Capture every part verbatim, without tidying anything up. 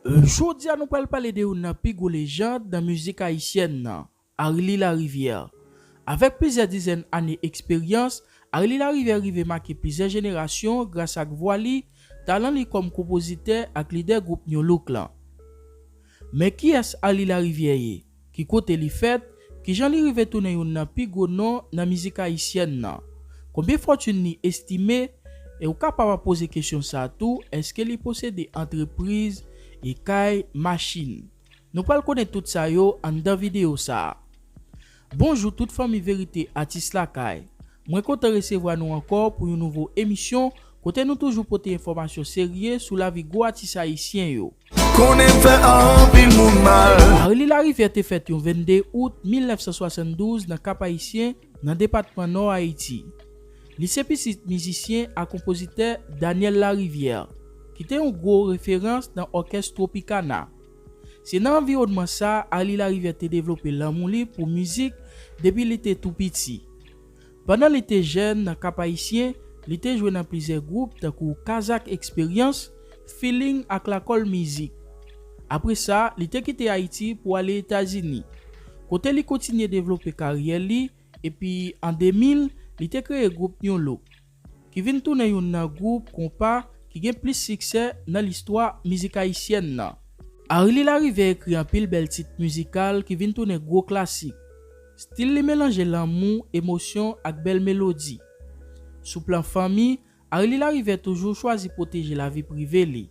Jodi a nou pral pale de youn nan pi gwo lejand nan mizik ayisyèn nan, Arly Larivière. Avèk plizyè dizèn ane eksperyans, Arly Larivière rive make plizyè jenerasyon gras ak vwa li, talan li kòm konpozitè ak lidè gwoup New Look lan. Men kiyès Arly Larivière ye? Ki kote li fèt? Kijan li rive tounen youn nan pi gwo non nan mizik ayisyèn nan? Konbyen fòtin li estime? E ou kapab ap poze kesyon sa a tou, èske li posede antrepriz, e kay, machin? Nou pral konnen tout sa yo anndan videyo sa a. Bonjou tout fanmi Verite Atis Lakay. Mwen kontan resevwa nou ankò pou yon nouvo emisyon kote nou toujou pote enfòmasyon serye sou lavi gwo atis ayisyen yo. Konnen fè anpil moun mal. Arly Larivière te fèt yon vennde out mil nèf san swasanndouz nan Kap Ayisyen, nan depatman Nò Ayiti. Li se pitit mizisyen ak konpozitè Daniel Larivière, ki te yon gwo referans nan òkès Tropicana. Se nan anviwònman sa a Arly Larivière te devlope lanmou li pou mizik depi li te tou piti. Pandan li te jèn nan Kap Ayisyen, li te jwe nan plizyè gwoup tankou Kazak Experience, Feeling ak Lakòl Mizik. Apre sa, li te kite Ayiti pou ale Etazini, kote li kontinye devlope karyè li, epi an de mil, li te kreye gwoup New Look, ki vin tounen youn nan gwoup konpa ki gen plis siksè nan listwa mizik ayisyèn nan. Arly Larivière ekri anpil bèl tit mizikal ki vin tounen gwo klasik. Stil li melanje lanmou, emosyon ak bèl melodi. Sou plan fanmi, Arly Larivière toujou chwazi pwoteje lavi prive li.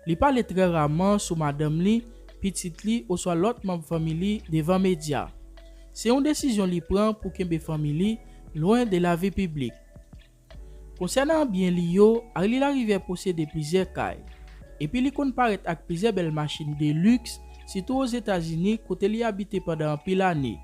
Li pale trè raman sou madanm li, pitit li oswa lòt manm fanmi li devan medya. Se yon desizyon li pran pou kenbe fanmi li lwen de lavi piblik. Konsènan byen li yo, Arly Larivière posede plizyè kay. Epi li konn parèt ak plizyè bèl machin de liks, sitou Ozetazini kote li abite pandan anpil ane.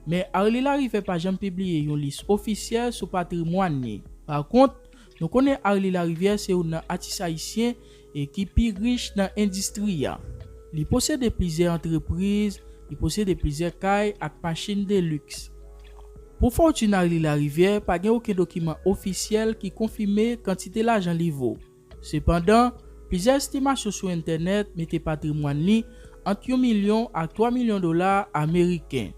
Men Arly Larivière pa janm pibliye yon lis ofisyèl sou patrimwàn li. Pa kont, nou konnen Arly Larivière se youn nan atis ayisyen e ki pi rich nan endistri a. Li posede plizyè antrepriz, li posede plizyè kay ak machin de liks. Pou fòtin Arly Larivière, pa gen okenn dokiman ofisyèl ki konfime kantite lajan li vo. Sepandan, plizyè estimasyon sou entènèt mete patrimwàn li ant yon milyon ak twa milyon dola ameriken.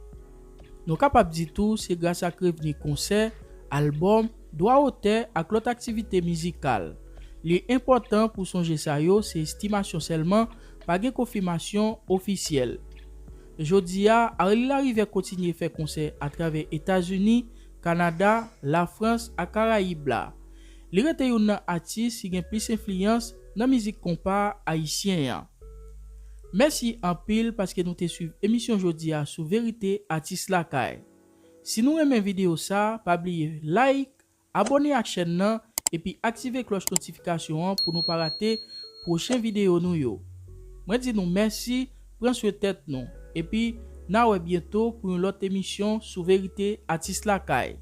Nou kapab di tou se gras ak revni konsè, albòm, dwa otè ak lòt aktivite mizikal. Li enpòtan pou sonje sa yo se estimasyon sèlman, pa gen konfimasyon ofisyèl. Jodi a, Arly Larivière kontinye fè konsè atravè Etazini, Kanada, Lafrans ak Karayib la. Li rete youn nan atis ki gen plis enfliyans nan mizik konpa ayisyen an. Mèsi anpil paske nou te swiv emisyon jodi a sou Verite Atis Lakay. Si nou renmen videyo sa, pa bliye like, abòne ak chèn nan, epi aktive klòch notifikasyon an pou nou pa rate pwochen videyo nou yo. Mwen di nou mèsi, pran swen tèt nou, epi n a wè byento pou yon lòt emisyon sou Verite Atis Lakay.